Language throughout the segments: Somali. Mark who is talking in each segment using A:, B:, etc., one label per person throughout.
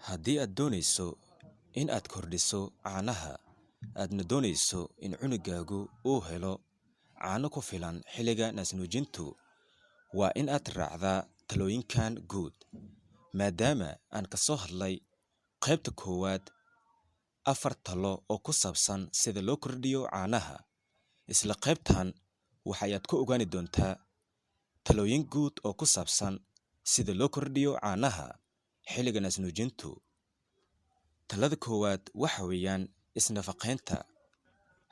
A: Haddii aad doonayso in aad kordhiso caanaha, aadna doonayso in cunugaagu uu helo caano ku filan xilliga naasnuujintu, waa in aad raacdaa talooyinkan guud. Maadaama aan ka soo hadlay qaybta koowaad 4 talo oo ku saabsan sida loo kordhiyo caanaha, isla qaybtan waxa ayaad ku ogaani doontaa talooyin guud oo ku saabsan sida loo kordhiyo caanaha xilliga naasnuujintu. Talada koowaad waxa weeyaan isnafaqeynta.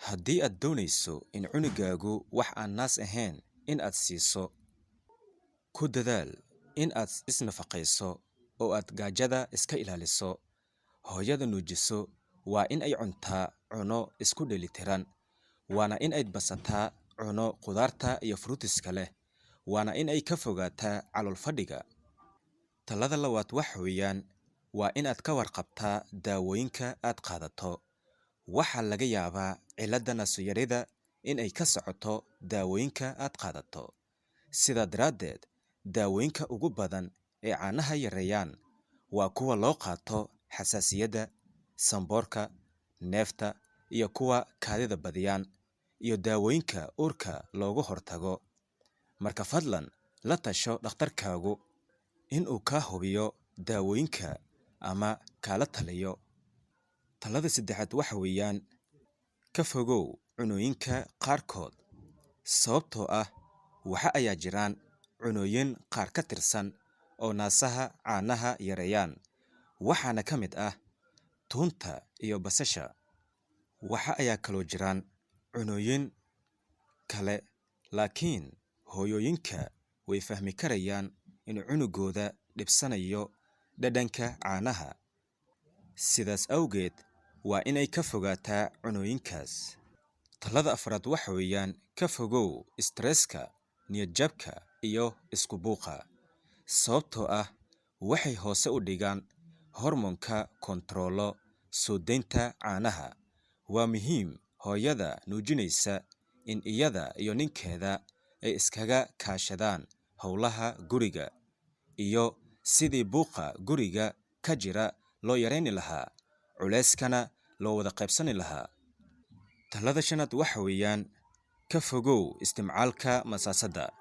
A: Haddii aad doonayso in cunugaagu wax aan naas ahayn in aad siiso, ku dadaal in aad isnafaqayso oo aad gaajada iska ilaaliso. Hooyada nuujiso waa in ay cuntaa cuno isku dheelitiran, waana in ay basataa cuno khudaarta iyo fruutiska leh, waana in ay ka fogaataa calool fadhiga. Talada labaad waxa weeyaan waa inaad ka warqabtaa daawooyinka aad qaadato. Waxaa laga yaabaa cilladda naaso-yarida in ay ka socoto daawooyinka aad qaadato. Sidaa daraaddeed, daawooyinka ugu badan ee caanaha yareeyaan waa kuwa loo qaato xasaasiyadda, sanboorka, neefta iyo kuwa kaadida badiyaan, iyo daawooyinka uurka looga hortago. Marka fadlan la tasho dhakhtarkaagu in uu kaa hubiyo daawooyinka ama kaala taliyo. Talada saddexaad waxa weeyaan ka fogow cunooyinka qaarkood, sababtoo ah waxa ayaa jiraan cunooyin qaar ka tirsan oo naasaha caanaha yareeyaan, waxaana ka mid ah tuunta iyo basasha. Waxa ayaa kaloo jiraan cunooyin kale, laakiin hooyooyinka way fahmi karayaan in cunugooda dhibsanayo dhadhanka caanaha. Sidaas awgeed waa inay ka fogaataa cunooyinkaas. Talada afraad waxa weeyaan ka fogow stresska, niyad-jabka iyo isku buuqa, sababtoo ah waxay hoose u dhigaan hormoonka kontaroolo soo deynta caanaha. Waa muhiim hooyada nuujinaysa in iyada iyo ninkeeda ay iskaga kaashadaan howlaha guriga iyo sidii buuqa guriga ka jira loo yareyni lahaa, culeyskana loo wada qaybsani lahaa. Talada shanaad waxa weeyaan ka fogow isticmaalka masaasadda.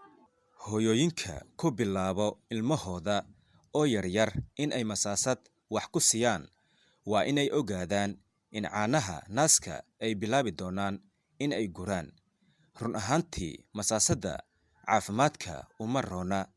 A: Hooyooyinka ku bilaabo ilmahooda oo yaryar in ay masaasad wax ku siiyaan waa inay ogaadaan in caanaha naaska ay bilaabi doonaan in ay guraan. Run ahaantii, masaasadda caafimaadka uma roona.